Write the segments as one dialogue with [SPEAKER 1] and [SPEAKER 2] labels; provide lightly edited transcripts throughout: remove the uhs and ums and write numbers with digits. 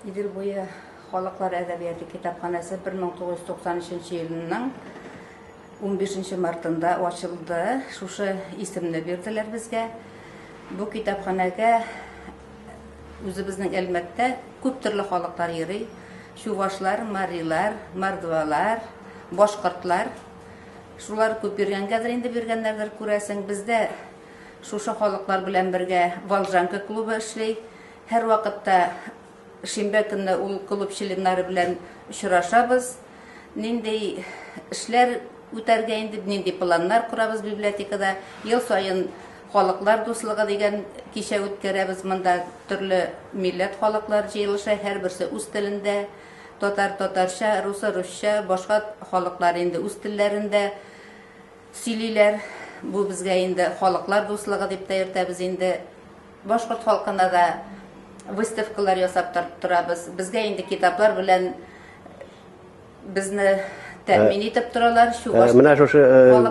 [SPEAKER 1] Идел буе халыклар әдәбияты китапханәсе 1993 елның 15 мартында ачылды. Шушы исемне бирделәр безгә. Бу китапханәгә үзебезнең Әлмәттә күп төрле халыклар йөри. Чувашлар, марилар, мордвалар, башкортлар. Шулар күп йөргәнгәдер инде биргәннәрдер, күрәсең. Бездә шушы халыклар белән бергә Волжанка клубы эшли. Һәрвакытта шимбә көнне ул клуб членнары белән очрашабыз. Нинди эшләр үтәргә инде, нинди планнар корабыз библиотекада. Ел саен халыклар дуслыгы дигән кичә үткәрәбез. Монда төрле милләт халыклар җыелыша, һәрберсе үз телендә. Татар татарча, русы русча, башка халыклар инде үз телләрендә сөйлиләр. Бу безгә инде халыклар дуслыгы дип тә йөртәбез инде. Башкорт халкына да выставкалар ясап торабыз. Безгә инде китаплар белән безне тәэмин итеп торалар.
[SPEAKER 2] Чуваш Менә шушы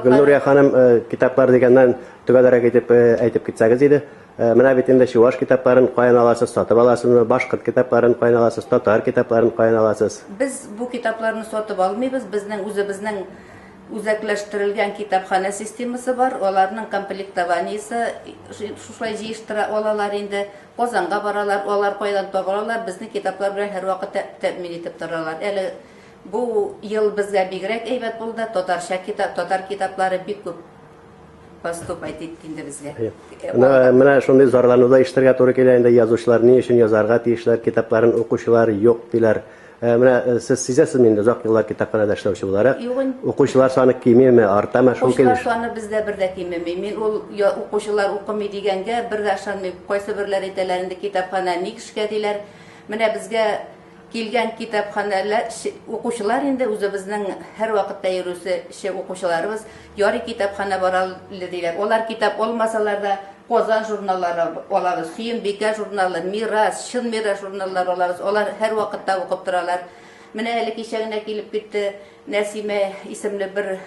[SPEAKER 2] Гөлнурия ханым, китаплар дигәннән төгәлрәк итеп әйтеп китсәгез иде. Менә бит инде чуваш китапларын каян аласыз, сатып аласызмы? Башкорт китапларын каян аласыз, татар китапларын каян аласыз?
[SPEAKER 1] Без бу китапларны сатып алмыйбыз. Безнең үзебезнең Үзәкләштерелгән китапханә системасы бар, аларның комплектованиесе шушылай җыештыра алалар инде. Казанга баралар, алар кайдан таба алалар, безне китаплар белән һәрвакыт тәэмин итеп торалар. Әле бу ел безгә бигрәк әйбәт булды, татарча китап, татар китаплары бик күп поступать итте инде безгә.
[SPEAKER 2] Менә шундый зарлану да ишетергә туры килә инде, язучылар ни өчен язарга тиешләр, китапларын укучылар юк диләр. Менә сез сизәсезме инде, озак еллар китапханәдә эшләүче буларак, укучылар саны кимиме, артамы, шул
[SPEAKER 1] килеш? Укучылар саны бездә бер дә кимеми. Мин ул укучылар укымый дигәнгә бер дә ышанмыйм. Кайсы берләр әйтәләр инде, китапханә ник эшкә диләр. Менә безгә килгән китапханәләр, укучылар инде үзебезнең һәрвакытта йөрүче укучыларыбыз, ярый китапханә бар әле диләр. Алар китап алмасалар да, Казан журналлары алабыз, Сөембикә журналы, Мирас, Чын мирас журналлары алабыз. Алар һәрвакытта укып торалар. Менә әле кичә генә килеп китте Нәсимә исемле бер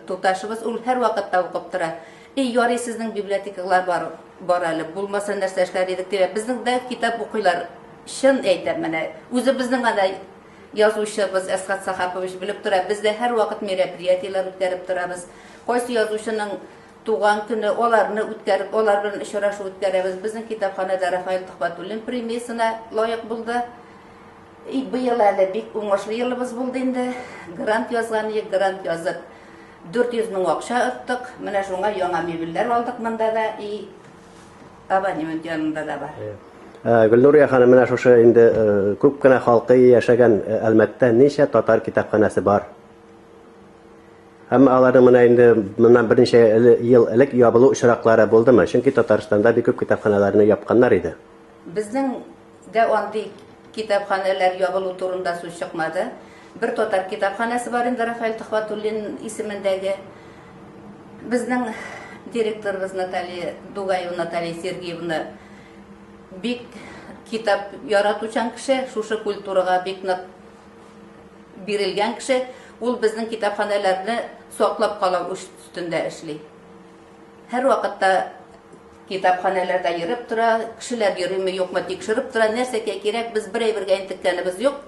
[SPEAKER 1] туташыбыз, ул һәрвакытта укып тора. И, ярый сезнең библиотекалар бар, бар әле, булмаса нәрсә эшләр идек диләр. Безнең дә китап укыйлар. Чын әйтәм менә. Үзебезнең ана язучыбыз Әсхәт Сәхапович белеп тора. Без дә һәрвакыт мероприятиеләр үткәреп торабыз. Кайсы язучының Туган көне, аларны үткәреп, алар белән очрашу үткәрәбез. Безнең китапханәдә Рафаэль Төхвәтуллин премиясенә лаек булды. И быел әле бик уңышлы елыбыз булды инде. Грант язган идек, грант язып 400 мең акча оттык. Менә шуңа яңа мебельләр алдык монда да и абонемент янында да бар.
[SPEAKER 2] Гөлнурия ханым, менә шушы инде күп кенә халкы яшәгән Әлмәттә ничә татар китапханәсе бар? Әмма аларның менә инде моннан берничә ел элек ябылу очраклары булдымы? Чөнки Татарстанда бик күп китапханәләрне япканнар иде.
[SPEAKER 1] Безнең дә андый китапханәләр ябылу турында сүз чыкмады. Бер татар китапханәсе бар инде, Рафаэль Төхвәтуллин исемендәге. Безнең директорыбыз Наталья Дугаева Наталья Сергеевна бик китап яратучан кеше, шушы культурага бик нык бирелгән кеше, ул безнең китапханәләрне саклап калу өстендә эшли. Һәрвакытта китапханәләрдә йөреп тора, кешеләр йөриме, юкмы тикшереп тора, нәрсәгә кирәк, без бер әйбергә интеккәнебез юк.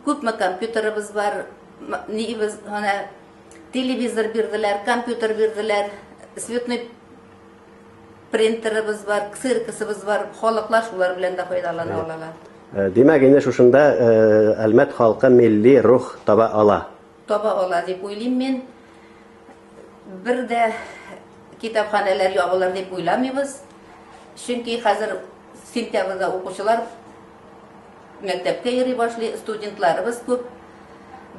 [SPEAKER 1] Күпме компьютерыбыз бар, ниебез, менә телевизор бирделәр, компьютер бирделәр, цветной принтерыбыз бар, ксероксыбыз бар, халыклар шулар белән дә файдалана алалар.
[SPEAKER 2] Димәк, инде шушында Әлмәт халкы милли рух таба ала.
[SPEAKER 1] Таба ала дип уйлыйм мин. Бер дә китапханәләр ябылыр дип уйламыйбыз. Чөнки хәзер сентябрьдә укучылар мәктәпкә йөри башлый, студентларыбыз күп.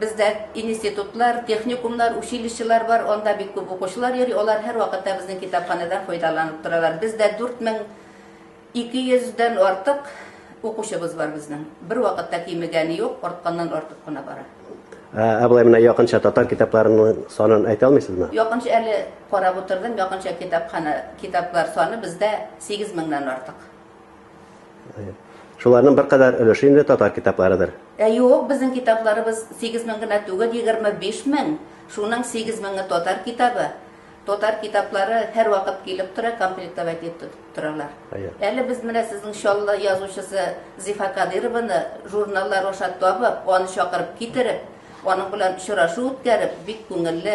[SPEAKER 1] Бездә институтлар, техникумнар, училищелар бар, анда бик күп укучылар йөри, алар һәрвакытта безнең китапханәдән файдаланып торалар. Бездә 4200 дән артык укучыбыз бар безнең. Бер вакытта кимегәне юк, артканнан артып кына бара.
[SPEAKER 2] Ә болай менә якынча татар китапларының санын әйтә алмыйсызмы?
[SPEAKER 1] Якынча әле карап утырдым, якынча китапхана, китаплар саны бездә 8 меңнән артык.
[SPEAKER 2] Шуларның беркадәр өлеше инде татар китапларыдыр.
[SPEAKER 1] Ә юк, безнең китапларыбыз 8 мең генә түгел, 25 мең. Шуның 8 меңе татар китабы. Татар китаплары һәрвакыт килеп тора, комплектовать итеп торалар. Әле без менә сезнең Чаллы язучысы Зифа Кадыйрованы журналлар аша табып, аны чакырып китереп, аның белән очрашу үткәреп, бик күңелле.